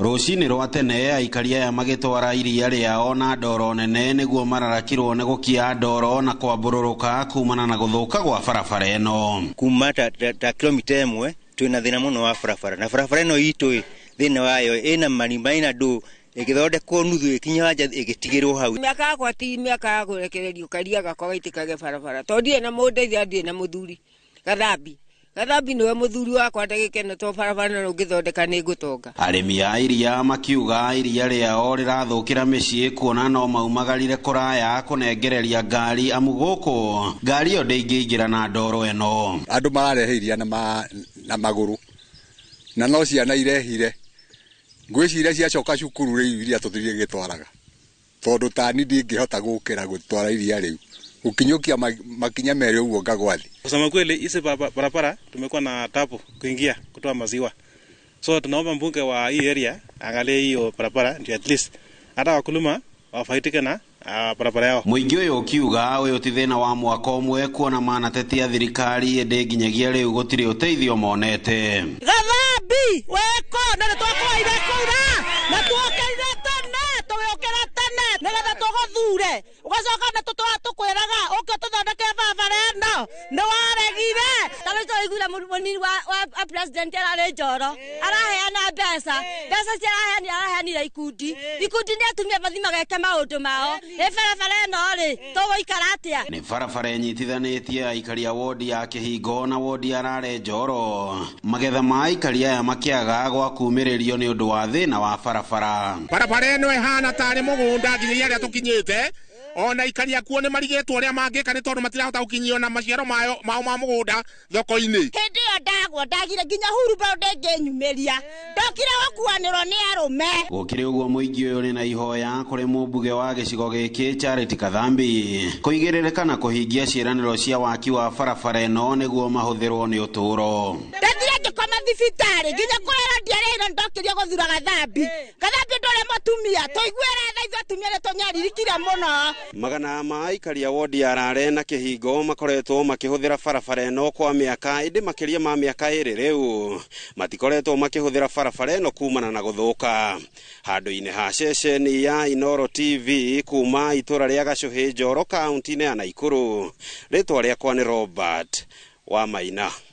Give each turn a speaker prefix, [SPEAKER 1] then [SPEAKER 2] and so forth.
[SPEAKER 1] Rũcinĩ rwa tene aikari aya magĩtwara iria rĩao na ndoro nene nĩguo mararakirwo nĩ gũkia ndoro na kwambũrũrũka kumana na gũthũka gwa barabara ĩno.
[SPEAKER 2] Kuma ta kilomita 1 twĩna thĩna mũno wa barabara, na barabara ĩno itũ thĩna wayo ĩna marima, ĩna ndũ ĩgĩthondekwo nuthu ĩkinya wanja ĩgĩtigĩrwo hau.
[SPEAKER 3] Mĩaka yakwa ti mĩaka ya kũrekererio karia gakwa gaitĩkage barabara, tondũ ndirĩ na mũndeithia, ndirĩ na mũthuri. Gathambi nĩwe mũthuri wakwa ndagĩka ĩno, to barabara no ũngĩthondeka nĩ ngũtonga.
[SPEAKER 1] Arĩmi a iria makiuga iria rĩao rĩrathũkĩra mĩciĩ kuona no maumagarire kũraya kũnengereria ngari, amu gũkũ ngari ĩyo ndĩngĩingĩra na ndoro ĩno.
[SPEAKER 4] Andũ mararehe iria na magũrũ, na no ciana irehire. Ngwĩciria ciacoka cukuru rĩu iria tũthirie gĩtwaraga, tondũ tani ndingĩhota gũkĩra gũtwara iria rĩu gũkinyũkia makinya merĩ ũguo ngagwa thĩ.
[SPEAKER 5] Kusema kweli, hizi barabara tumekuwa na tabu kuingia kutoa maziwa, so tunaomba mbunge wa hii area angalie hiyo barabara ndio at least hata wakulima wafaidike na barabara yao.
[SPEAKER 1] Mũingĩ ũyũ ũkiuga ũyũ ti thĩna wa mwaka ũmwe, kuona manatetia thirikari ĩndĩ nginyagia rĩu gũtirĩ ũteithio monete.
[SPEAKER 6] Gathambi weko na nĩ twakũheire kura na tuokĩrire tene, tũgĩũkĩra tene nĩgetha tũgũthure, ũgacoka nĩ tũtũra tũkwĩraga ũke tũthondeke barabara ĩno, nĩ waregire.
[SPEAKER 7] Ta rĩu tũraiguire mũnini wa president ararĩ Njoro araheana mbeca, mbeca cia araheanire ikundi nĩ atumia mathi mageke maũndũ mao. Ĩ barabara ĩno rĩ, tũgũikara atĩa?
[SPEAKER 1] Nĩ barabara ĩnyitithanĩtie aikari a wodi ya Kĩhingo na wodi ya Rare Njoro. Magetha ma aikari aya makĩaga gwa kumĩrĩrio nĩ ũndũ wa thĩna wa barabara.
[SPEAKER 8] Barabara ĩno ĩhana tarĩ mũgũnda nginyagia harĩa tũkinyĩte, ona aikari akuo nĩ marigĩtwo ũrĩa mangĩka nĩ tondũ matirahota gũkinyio na maciaro mao ma mũgũnda thoko-inĩ.
[SPEAKER 6] Hĩndĩ ĩyo ndagwo ndagire nginya hurumbarũ ndĩngĩnyumĩria, ndokire gũkuanĩrwo nĩ arũme.
[SPEAKER 1] Gũkĩrĩ ũguo mũingĩ ũyũ ũrĩ na ihoya kũrĩ mũmbunge wa gĩcigo gĩkĩ Charity Kathambi kũigĩrĩrĩka na kũhingia ciĩranĩro cia waki wa barabara ĩno nĩguo mahũthĩrwo nĩ ũtũũro.
[SPEAKER 6] Ndathire ngĩkoma thibitarĩ nginya kũrĩra ndiarĩire, ndokĩrio gũthura Gathambi. Gathambi ndũrĩ mũtumia, tũiguĩre tha ithuĩ atumia nĩ tũnyaririkire mũno.
[SPEAKER 1] Magana ma aikari a wodi ya Rare na Kĩhingo makoretwo makĩhũthĩra barabara ĩno kwa mĩaka ĩndĩ makĩria ma mĩaka 2 rĩu matikoretwo makĩhũthĩra barabara ĩno kumana na gũthũka. Handũ-inĩ ha ceceni ya Inooro TV kuma itũra rĩa Gacũhĩ Njoro kaunti-inĩ ya Naikuru, rĩtwa rĩakwa nĩ Robert Wamaina.